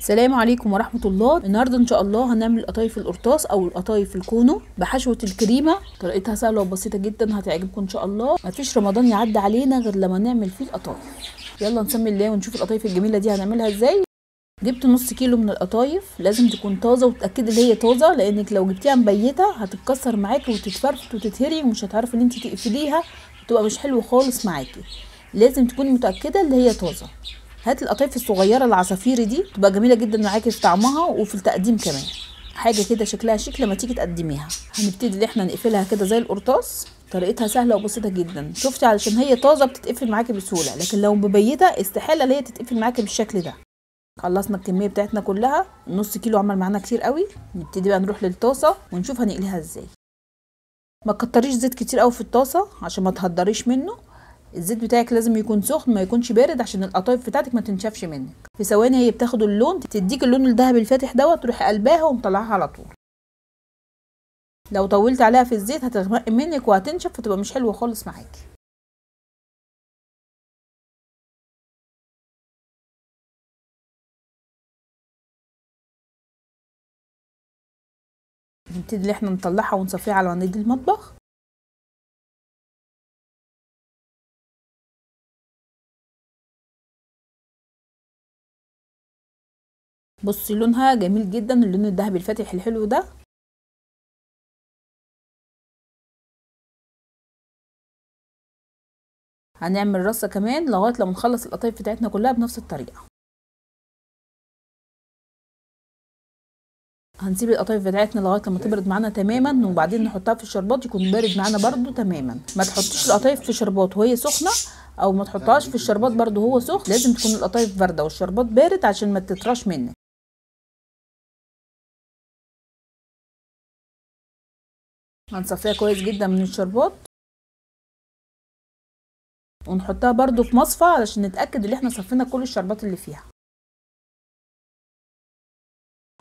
السلام عليكم ورحمة الله. النهاردة ان شاء الله هنعمل قطايف القرطاس او القطايف الكونو بحشوة الكريمة. طريقتها سهلة وبسيطة جدا، هتعجبكم ان شاء الله. مفيش رمضان يعدي علينا غير لما نعمل فيه القطايف. يلا نسمي الله ونشوف القطايف الجميلة دي هنعملها ازاي. جبت نص كيلو من القطايف، لازم تكون طازة وتتأكدي ان هي طازة، لانك لو جبتيها مبيتة هتتكسر معاكي وتتفرفت وتتهري ومش هتعرفي ان انت تقفليها، وتبقى مش حلوة خالص معاكي. لازم تكوني متأكدة ان هي طازة. هات القطايف الصغيرة العصافيري دي، تبقى جميلة جدا معاكي في طعمها وفي التقديم كمان، حاجة كده شكلها شيك لما تيجي تقدميها. هنبتدي ان احنا نقفلها كده زي القرطاس. طريقتها سهلة وبسيطة جدا، شفتي علشان هي طازة بتتقفل معاكي بسهولة، لكن لو مبيته استحالة ان هي تتقفل معاكي بالشكل ده. خلصنا الكمية بتاعتنا كلها، نص كيلو عمل معانا كتير قوي. نبتدي بقى نروح للطاسه ونشوف هنقليها ازاي. ما تكتريش زيت كتير قوي في الطاسه عشان ما تهدريش منه. الزيت بتاعك لازم يكون سخن، ما يكونش بارد، عشان القطايف بتاعتك ما تنشفش منك. في ثواني هي بتاخد اللون، تديك اللون الذهبي الفاتح دوت، تروحي قلباها ومطلعاها على طول. لو طولت عليها في الزيت هتغمق منك وهتنشف، فتبقى مش حلوة خالص معاكي. نبتدي ان احنا نطلعها ونصفيها على مناديل المطبخ. بصي لونها جميل جدا، اللون الذهبي الفاتح الحلو ده. هنعمل رصه كمان لغاية لما نخلص القطايف بتاعتنا كلها بنفس الطريقة. هنسيب القطايف بتاعتنا لغاية لما تبرد معانا تماما، وبعدين نحطها في الشربات يكون بارد معانا برده تماما. ما تحطيش القطايف في شربات وهي سخنة، او ما تحطهاش في الشربات برده وهو سخن. لازم تكون القطايف باردة والشربات بارد عشان ما تتراش منك. هنصفيها كويس جدا من الشربات ونحطها برده في مصفى علشان نتاكد ان احنا صفينا كل الشربات اللي فيها.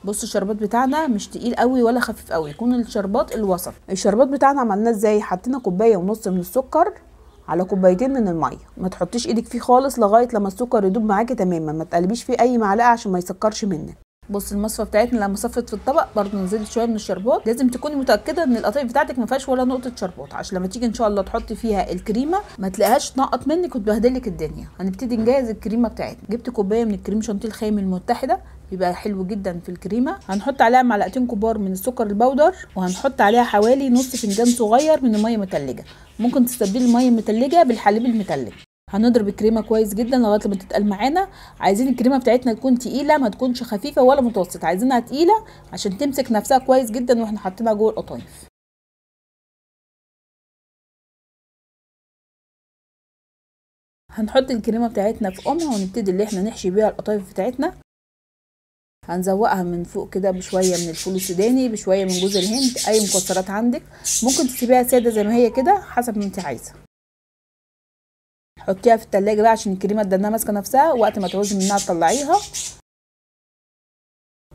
بصوا الشربات بتاعنا مش تقيل قوي ولا خفيف قوي، يكون الشربات الوسط. الشربات بتاعنا عملناه ازاي؟ حطينا كوباية ونص من السكر على كوبايتين من المية. ما تحطيش ايدك فيه خالص لغاية لما السكر يدوب معاكي تماما، ما تقلبيش فيه اي معلقه عشان ما يسكرش منك. بص المصفى بتاعتنا لما صفت في الطبق برضو نزلت شوية من الشربات. لازم تكوني متاكدة ان القطايف بتاعتك ما فيهاش ولا نقطة شربات، عشان لما تيجي ان شاء الله تحطي فيها الكريمة ما تلاقيهاش تنقط منك وتبهدلك الدنيا. هنبتدي نجهز الكريمة بتاعتنا. جبت كوباية من الكريم شانتيه الخام المتحدة، بيبقى حلو جدا في الكريمة. هنحط عليها معلقتين كبار من السكر البودر، وهنحط عليها حوالي نص فنجان صغير من المية المتلجه. ممكن تستبدلي المية المتلجه بالحليب المتلج. هنضرب الكريمة كويس جدا لغاية لما تتقل معانا. عايزين الكريمة بتاعتنا تكون تقيلة، ما تكونش خفيفة ولا متوسطه، عايزينها تقيلة عشان تمسك نفسها كويس جدا واحنا حاطينها جوه القطايف. هنحط الكريمة بتاعتنا في قمع ونبتدي اللي احنا نحشي بيها القطايف بتاعتنا. هنزوقها من فوق كده بشوية من الفول السوداني، بشوية من جوز الهند، اي مكسرات عندك. ممكن تسيبيها ساده زي ما هي كده حسب ما انت عايزه. حطيها في التلاجة بقى عشان الكريمة تدنها ماسكه نفسها، وقت ما تعوزي منها تطلعيها.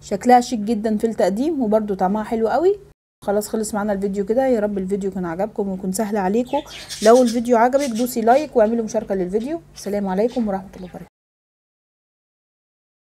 شكلها شيك جدا في التقديم وبرده طعمها حلو قوي. خلاص خلص معانا الفيديو كده. يا رب الفيديو يكون عجبكم ويكون سهل عليكم. لو الفيديو عجبك دوسي like واعملوا مشاركة للفيديو. السلام عليكم ورحمة الله وبركاته.